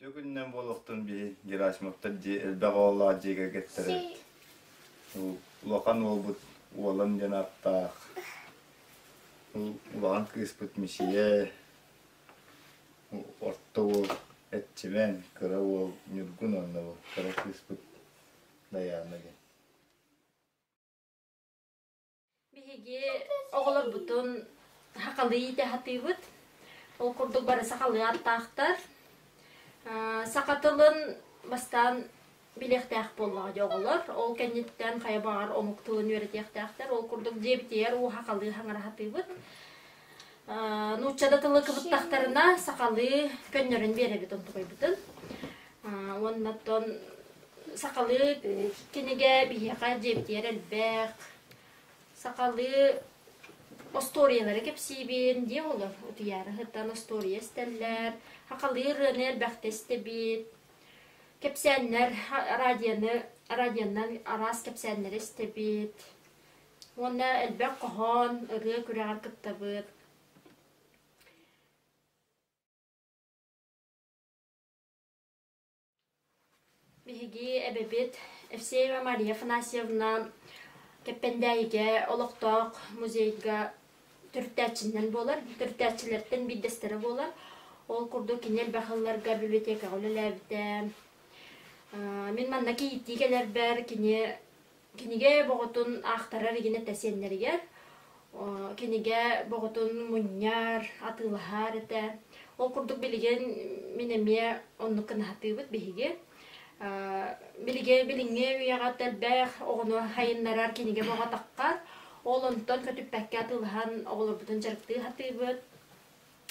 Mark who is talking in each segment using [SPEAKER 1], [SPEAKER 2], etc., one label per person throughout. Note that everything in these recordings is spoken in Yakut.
[SPEAKER 1] Үтүө күнүнэн буолуохтун биһи Герасимовтар дьиэ элбэх оҕолоох дьиэ кэргэттэрэ Улахан уолбут Уолан диэн ааттаах, улахан кыыспыт Мичийэ, орто уол Эрчимэн, кыра уол Ньургун уонна кыра кыыспыт Дайаана диэн.
[SPEAKER 2] Биһиги оҕолорбутун сахалыы иитэ сатыыбыт. Ол курдук бары сахалыы ааттаахтар. Саха тылын бастаан билиэхтээх буоллаҕа дии оҕолор. Ол кэнниттэн хайа баҕар омук тылын үөрэтиэхтээхтэр. Ол курдук дьиэбитигэр уу сахалыы хаҥара сатыыбыт. Нуучча да тылы кыбыттахтарына сахалыы көннөрүн биэрэбит онтукайбытын. Уонна оттон сахалыы кинигэ биһиэхэ дьиэбитигэр элбэх. Сахалыы остуоруйалары кэпсиибин дии олор. Утуйаары сытан остуоруйа истэллэр. Сахалыы ырыаны элбэхтэ истэбит. Кэпсээннэр радионы радионан араас кэпсээннэри истэбит. Уонна элбэх хоһоон, ырыа күрэҕэр кыттабыт. Биһиги эбэбит Евсеева Мария Афанасьевна Кэппэндээйигэ олохтоох музейга төрүттээччинэн буолар, төрүттээччилэртэн биирдэстэрэ буолар. Ол курдук кини элбэх сылларга библиотекаҕа үлэлээбитэ. Мин манна кийииттии кэлэрбэр кини Кинигэ боҕотун аахтарар игин этэ сиэннэригэр. Кинигэ боҕотун мунньар, атыылаһар этэ. Ол курдук билигин мин эмиэ оннук гына сатыыбыт биһиги. Билиги билиҥҥи үйэҕэ элбэх оҕону сайыннарар кинигэ боҕотоххо, ол онтон көтүппэккэ атыылаһан оҕолорбутун дьарыктыы сатыыбыт.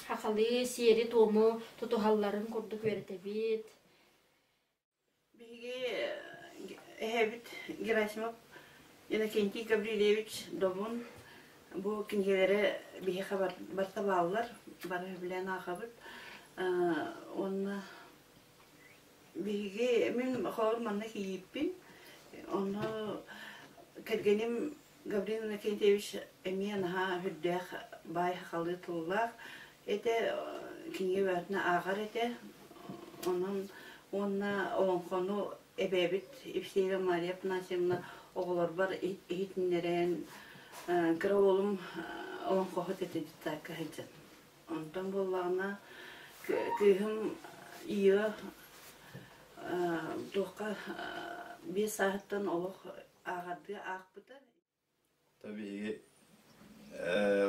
[SPEAKER 2] Сахалыы сиэри-туому тутуһалларын курдук үөрэтэбит.
[SPEAKER 3] Биһиги эһэбит Герасимов Иннокентий Гаврильевич Добун бу кинигэлэрэ биһиэхэ барыта бааллар, бары сөбүлээн аахабыт. Уонна биһиги мин холобур манна кийииппин, онно кэргэним Гаврил Иннокентьевич эмиэ наһаа үрдээх баай сахалыы тыллаах этэ, кинигэ бөҕөтүнэ ааҕар этэ. Онон уонна олоҥхону эбээбит Евсеева Мария Афанасьевна оҕолорбор иһитиннэрэн, кыра уолум олоҥхоһут этэ детсадка сылдьан. Онтон буоллаҕына кыыһым Ира туохха 5 сааһыттан олох ааҕардыы аахпыта.
[SPEAKER 1] Биһиги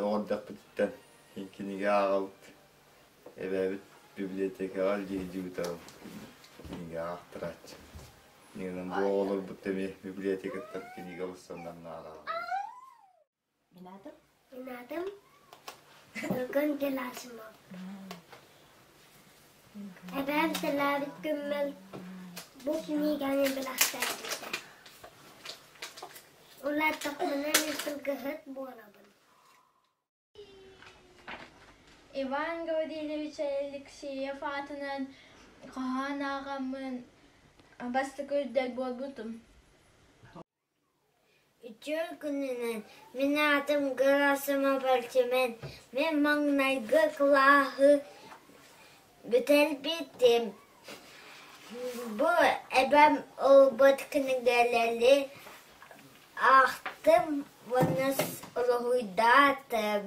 [SPEAKER 1] оҕо эрдэхпититтэн кинигэ ааҕабыт. Эбээбит библиотекаҕа илдьэ кинигэ аахтарааччы. Иннинэн бу оҕолорбут эмиэ библиотекаттан кинигэ ылсаннар ааҕаллар.
[SPEAKER 4] Мин аатым?
[SPEAKER 5] Мин аатым Ньургун Герасимов. Эбээм сэлээбит күммэр бу кинигэни бэлэхтээбитэ. Улааттахпына мин сылгыһыт буолабын.
[SPEAKER 4] Иван Гаврильевич Алексеев аатынан хоһоон ааҕаммын бастакы үрдэл буолбутум.
[SPEAKER 5] Үтүө күнүнэн, мин аатым Герасимов Эрчимэн, мин маҥнайгы кылааһы бүтэрбитим. Бу эбэм ылбыт кинигэлэри аахтым уонна уруһуйдаатым.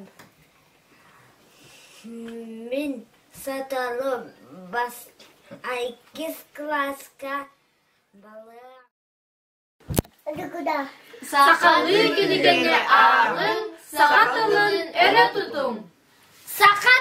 [SPEAKER 5] Мин сотору иккис кылааска балыам.
[SPEAKER 4] Сахалыы кинигэни ааҕыҥ, саха тылын өрө тутуҥ!
[SPEAKER 5] Саха